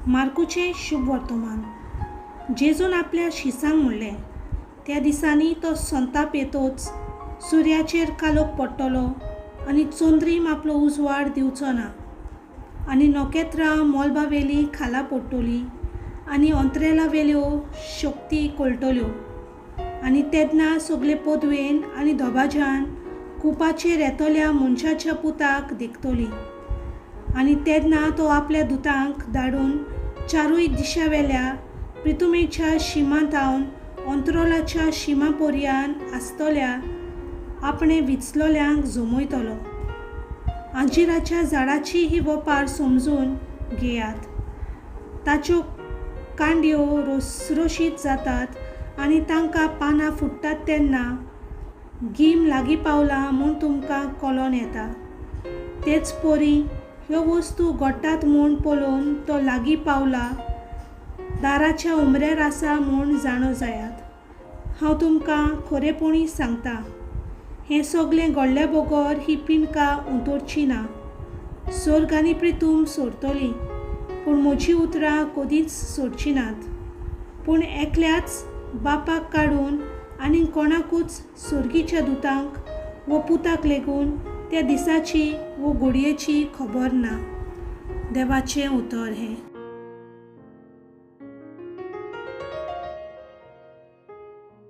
मार्कूचें शुभवर्तमान. जेजून आपल्या शिसांक म्हणलें, त्या दिसांनी तो संताप येतोच सुर्याचेर कालोख पडटलो आनी चंद्रीम आपलो उजवाड दिवचो ना आनी नखेत्रां मोलबावेली खाला पडटलीं आनी अंत्रेलावेल्यो शक्ती कळटल्यो आनी तेन्ना सगळे पदवेन आनी दबाज्यान कुपाचेर येतल्या मनशाच्या पुताक देखतली आनी तेन्ना तो आपल्या दुतांक धाडून चारूय दिशावेल्या प्रितुमेच्या शिमांतावन अंतरोलाच्या शिमा पर्यान आसतल्या आपणे विचलोल्यांक जमयतलो. आंजिराच्या झाडाची ही वपार समजून घेयात. ताच्यो कांडयो रोसरोशीत जातात आनी तांकां पानां फुट्टात तेन्ना गीम लागीं पावला म्हूण तुमकां कळोन येता. तेच परी ह्यो वस्तू घडटात म्हूण पळोवन तो लागीं पावला दाराच्या उमऱ्यार आसा म्हूण जाणो जायात. हांव तुमकां खरेपणी सांगता, हें सगळें घडल्या बगर ही पिंडकां उतरची ना. सर्ग आनी प्रितूम सोडटली, पूण म्हजी उतरां कदींच सोडची नात. पूण एकल्याच बापाक काडून आनी कोणाकूच सर्गीच्या दुतांक वो पुताक लेगून त्या दिसाची वो घडयेची खबर ना. देवाचें उतर हें.